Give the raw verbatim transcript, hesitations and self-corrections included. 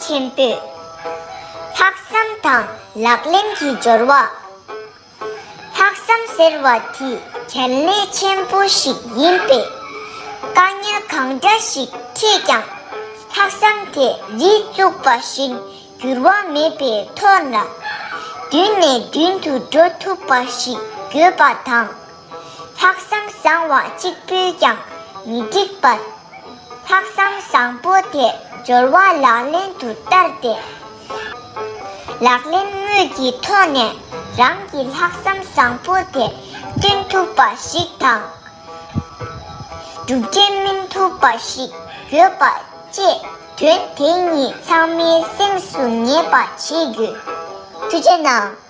ཆེན་པོས། ལྷག་བསམ་དང་ལག་ལེན་གྱི་སྦྱོར་བ། ལྷག་བསམ་ཟེར་བ་དེ་གལ་གནད་ཆེན་པོ་ཞིག་ཡིན་པས། དཀའ་ངལ་གང་འདྲ་ཞིག་འཕྲད་ཀྱང་། ལྷག་བསམ་དེ་རིས་བཙུགས་པ་བཞིན་འགྱུར་བ་མེད་པའི་ཐོག་ནས་མདུན་ནས་མདུན་དུ་འགྲོ་ཐུབ་པ་ཞིག་དགོས་པ་དང་། ལྷག་བསམ་བཟང་བ་གཅིག་པུས་ཀྱང་མི་འགྲིག་པར། ལྷག་བསམ་བཟང་པོ་དེ་སྦྱོར་བ་ལག་ལེན་དུ་བསྟར་ཏེ། ལག་ལེན་དངོས་ཀྱི་ཐོག་ནས་རང་གི་ལྷག་བསམ་བཟང་པོ་དེ་སྟོན་ཐུབ་པ་ཞིག་དང་། གྲུབ་འབྲས་སྨིན་ཐུབ་པ་ཞིག་དགོས་པ་བཅས། དོན་དེ་གཉིས་ཚང་མའི་སེམས་སུ་ངེས་པ་བྱེད་དགོས། ཐུགས་རྗེ་གནང་།